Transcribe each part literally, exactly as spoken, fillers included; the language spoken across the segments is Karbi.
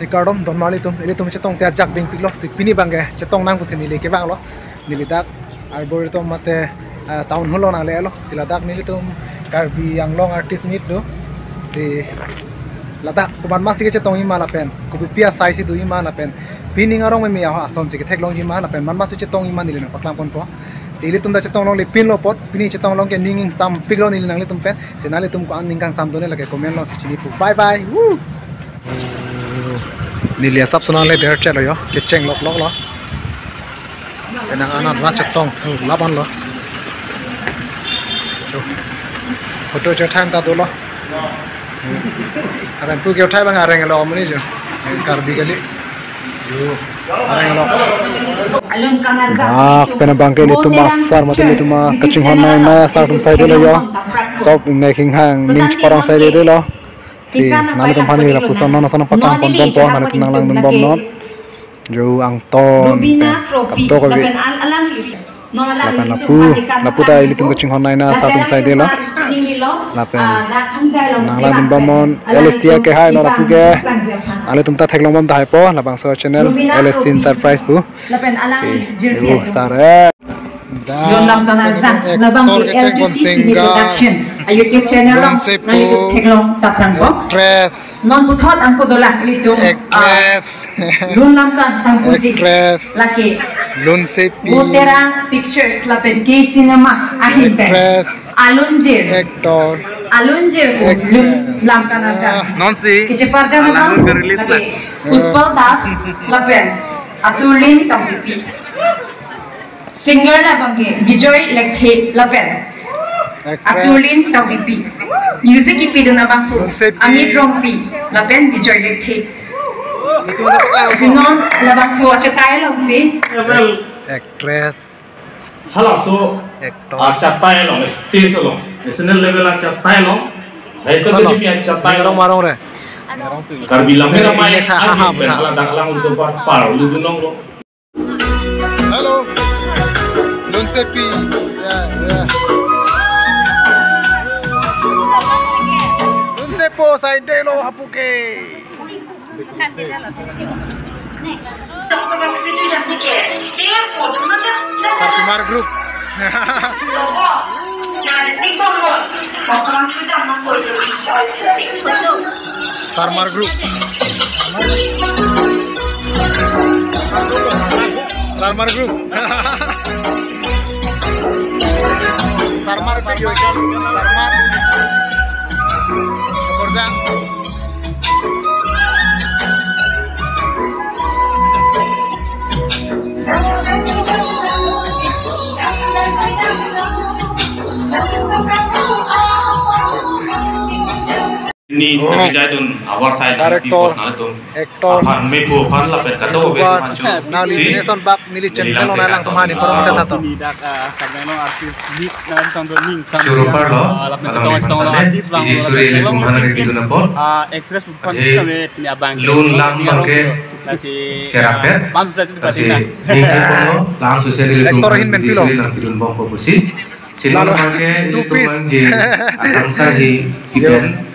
Kardom donmar ilitum, ilitum chetong te ajak dingpiklo, si pini abangke chetong nang pusi neli kevanglo. Neli dak Arboretum mate, ah, Town Hall along nanglelo, si ladak nelitum Karbi Anglong Artist Meet do. Si ladak komat masi kechetongji ma lapen kopipi asai si doji ma lapen pining arong meme aho asonsi ketheklongji ma lapen komat masi chetongji ma neli nangpaklang ponpo. Si ilitum ta chetong longle pinlo apot, pini chetong along ke ning ingsampiklo neli nanglitum pen. Si nanglitum ko-an ning kangsam do ne lake comment along si chinipo. Bye bye. Woo! Neli asap sonale der chelo yo, kecheng lokloklo. Penang anat ra chetong thu laban lo. Yo. Photo chethang ta dolo. Aran pu kethai abang areng lo muni jo. Karbi kali. Yo. Areng lo. Dak pen abangke ilitum asar mate ilitum kachinghon nai nai asar atum saidelo yo. Sok nek hinghang ning cheparong saidelo. Si nanglitum aphan neli lapuson non ason paklang ponponpo, nanglitum nanglangdunbomnon. Jo angton pen kadokave. Lapen lapu, lapu ta ilitum kachinghon nai nai asar atum saidelo. Lapen nanglangdunbomnon L S T akehai non lapu ke. Nanglitum ta theklongbom tahaipo labangso channel L S T Enterprise pu. Si, yo, sare. Lun lam kanarjang, labang actor ke kecheng L G T C D singer, Production a YouTube channel along Lun Sepo, nanglitum theklong taphrangpo. Actress. Non puthot angko dolang ilitum, ah, actress. Lun lam kan tangkuji. Actress. Lake. Lun Sepi. Voterang Pictures lapen K Cinema ahin pen. Actress. Alunjir. Actor. Alunjir. Actress. Lun lam kanarjang. Nonsi. Kechepar jang alang abang. Lun ke release lake. Utpal Das lapen Aturlin Taudipi. Singer labangke Bijoy Lekthe lapen Actress. Aturlin Taudipi. Music kepidun abangphu Lun Sepi. Amit Rongpi lapen Bijoy Lekthe. Si non labangso achetai alongsi. Actress. Halaso, actor, achetai along, stage along, national level achetai along, Sahitya Salo. Akademi achetai along. Marong re. Karbi lamhera mai, ini tha, ha, ha, ahin pen butha. Hala dak lang udah par, par, lu dunong lo. Hello. Lun Sepi. Ya, ya. Lun Sepo saidelo hapuke. Sarpimar Group. Sarmar Group. Sarmar Group. Sarmar, Sarmar, Sarmar. Kerja. Ni, oh, nangkejaidun our side, director, people, nangtum. Actor. Aphan mepo aphan lapen kato YouTuber. Aphan chu. Nangli si nation bak neli channel along nangtum aphan ni parong set ato. Ni dak, ah, Karbi Anglong Artist Meet nangtum do ning sam. Choro parlo, ah, lapen along tong ni tong pantale, artist bang, iji suri lapen ilitum aphan nangkepidun apot. Ah, actress aphan athe kami pini abang. Lun lam abangke lasi, cherapet, ah, pam susa lasi, patina. Ning ke kono, langsung se ilitum actor ahin pen iji pilo. Suri nangpidunbompo pusi. Lalo, sila abangke two piece. Ilitum abangke akangsha hi kipen.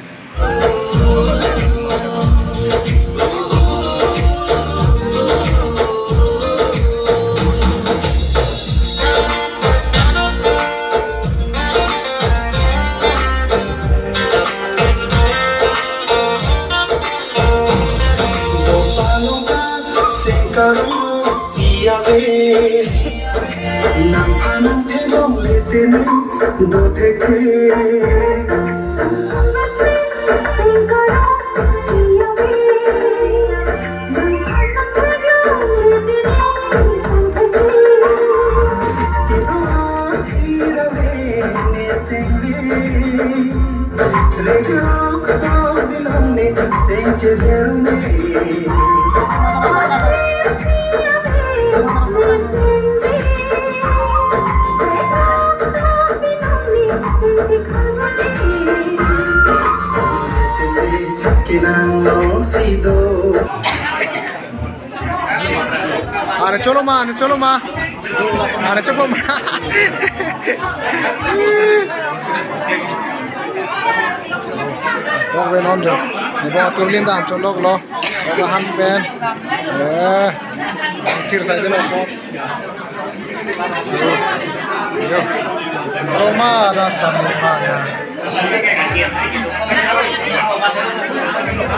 Singkaru siya ve, nangphan theklongle tene do theke. Are cholo ma, are cholo ma. Are cholo ma. Dog ven on jo. Nibong atur lin ta an cholok lo. Oba han pen. Eh. Thir sai de lo ko. Yo. Yo. Roma da sami mana.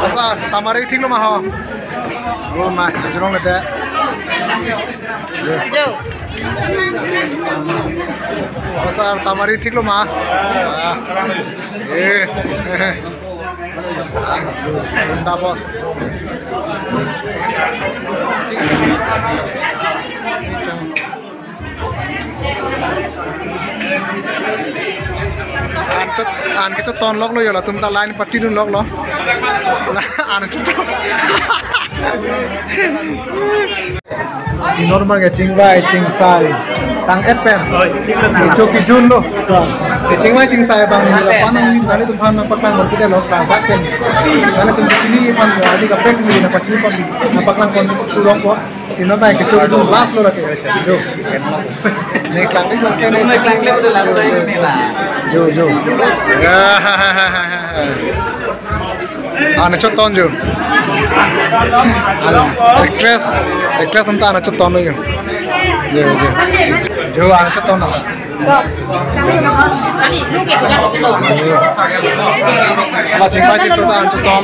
Pasar, tamari thik lo ma ho. Roma, an cholong le de. Yo. Jo. Pasar, tamari thik lo ma. Ah. Eh. Ah, Gunda boss. An chot, an ke choton lok lo yo, latum ta line pati dun lok lo. An chot. Si normal ke chingvai chingsai tang-et pen. Oi, thik lo na. Kecho kejun lo. Si chingvai chingsai abang ni lapan ang ni nelitum aphan nangpaklang bor pide lo, transaction. Nelitum chini aphan, adi ka pes ni nangpachini pon, nangpaklang pon surong ko. Si normal kecho kejun last lo lake. Jo. Ne klang ni lake ne. Ne klang ni betul lah. Jo, jo. Ya. An choton jo. An actress, actress anta an choton jo. Jo, jo. Jo, an choton na. Jo. Ala chingvai ti so ta an choton.